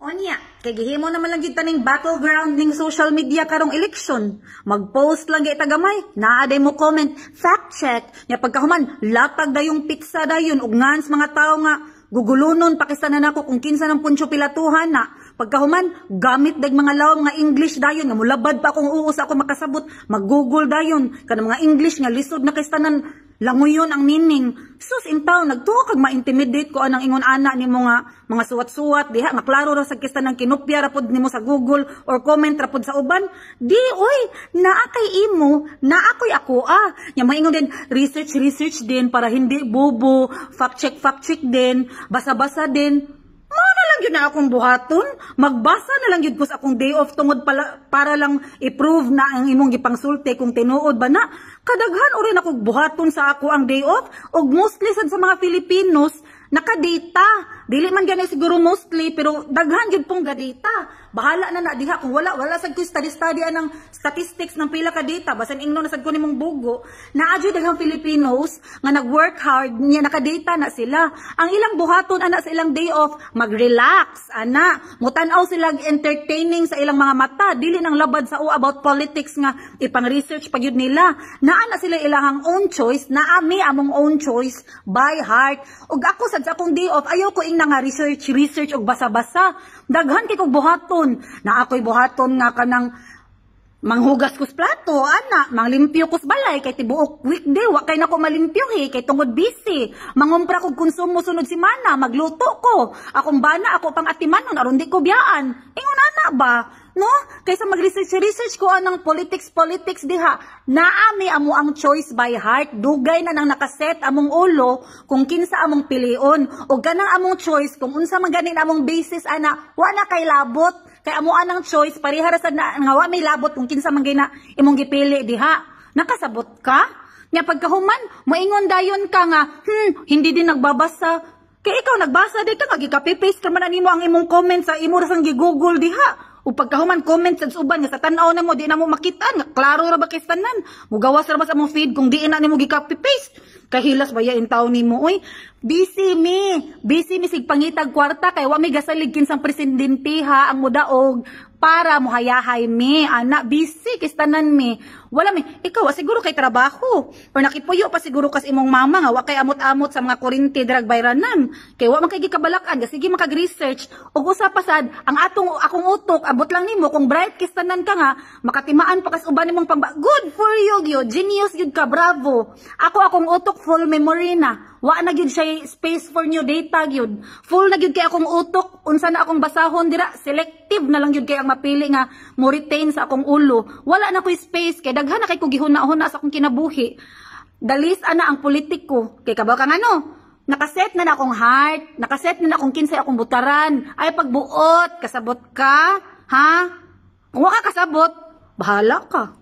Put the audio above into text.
Onya, kay gihimo naman lang gyud taning battleground ning social media karong eleksyon. Mag-post lang gyud tagamay, naa day mo comment, "Fact check." Nya pagkahuman, latag dayong pizza dayon ug ngans mga tawo nga gugulunon pakista na nako kung kinsa ng Poncio Pilatuhan na. Pagkahuman, gamit dag mga lawom nga English dayon nga mulabad pa akong uos ako makasabot, mag-Google dayon kanang mga English nga lisod na kistanan languyon ang meaning. Sus intaw, nagtuo kag ma-intimidate ko anang ingon ana nimo nga mga suwat-suwat diha nga klaro ra sa kista ng kinopya ra pod nimo sa Google or comment ra pod sa uban. Di oy, naa kay imo, naa koy ako ah. Nya maingon din research research din para hindi bobo, fact check din, basa-basa din. Mao na lang yun na akong buhaton. Magbasa na lang yun ko sa akong day off tungod pala, para lang i-prove na ang imong gipangsulti kung tinuod ba na. Kadaghan rin ako buhaton sa ako ang day off. Og mostly sad sa mga Filipinos, nakadata. Dili man gani siguro mostly, pero daghan gyud pong gadata. Bahala na na diha kung wala wala sad ko study study anang statistics ng pila ka data, basan ingno na sad ko nimong bugo. Naa jud daghang Filipinos nga nag-work hard niya, nakadata na sila. Ang ilang buhaton ana sa ilang day off, mag-relax ana, mutan-aw sila entertaining sa ilang mga mata, dili nang labad sa o about politics nga ipang-research pa gyud nila. Naa na sila ilahang own choice, naa mi among own choice by heart. Ug ako sad sa akong day off, ayaw ko ingna nga research research ug basa-basa. Daghan kay kog buhaton. Na ako'y buhaton nga kanang manghugas kus plato, ana, manglimpyo kus balay kay tibuok weekday wa kay nako malimpyo he, kay tungod busy. Mangumpra kog konsumo sunod semana, magluto ko. Akong bana ako pang atimanon aron di ko biyaan. Ingon ana ba? No? Kaysa mag-research research ko anang politics politics diha. Naa mi amo ang choice by heart. Dugay na nang nakaset among ulo kung kinsa among pilion. O ganang among choice kung unsa man ganin among basis ana, wa na kay labot. Kay amo anang choice pareha ra sad na nga wa may labot kung kinsa man gina imong gipili diha. Nakasabot ka? Nya pagkahuman, moingon dayon ka nga, hindi din nagbabasa." Kay ikaw nagbasa di ka, nga paste ka man nimo ang imong comment sa imo ra sang gi-Google diha. O pagkahuman, comment sa uban nga sa tan-aw na mo di na mo makita nga klaro ra ba kay tanan. Mugawas ra ba sa among feed kung di na nimo gi-copy paste. Kahilas ba ya intaw nimo oy? Busy mi. Busy mi sig pangitag kwarta kay wa mi gasalig kinsang presidente ha ang mudaog para muhayahay mi. Ana, busy kistanan mi. Wala mi. Ikaw siguro kay trabaho. Or nakipuyo pa siguro kas imong mama nga wa kay amot-amot sa mga kuryente drag bayranan. Kay wa man kay gikabalakan, sige makag-research. Ug usa pa sad ang atong akong utok abot lang nimo kung bright kistanan ka nga makatimaan pa kas uban nimong pamba. Good for you gyud. Genius gyud ka, bravo. Ako, akong utok full memory na. Wa na gyud siya space for new data gyud. Full na gyud kay akong utok, unsa na akong basahon dira, selective na lang gyud kay ang mapili nga mo retain sa akong ulo. Wala na koy space kay daghan na kay ko gihuna-huna sa akong kinabuhi. Dalis ana ang politiko. Kay kabaw kang ano, nakaset na na akong heart, nakaset na na akong kinsay akong butaran. Ay pagbuot, kasabot ka, ha? Kung wa ka kasabot, bahala ka.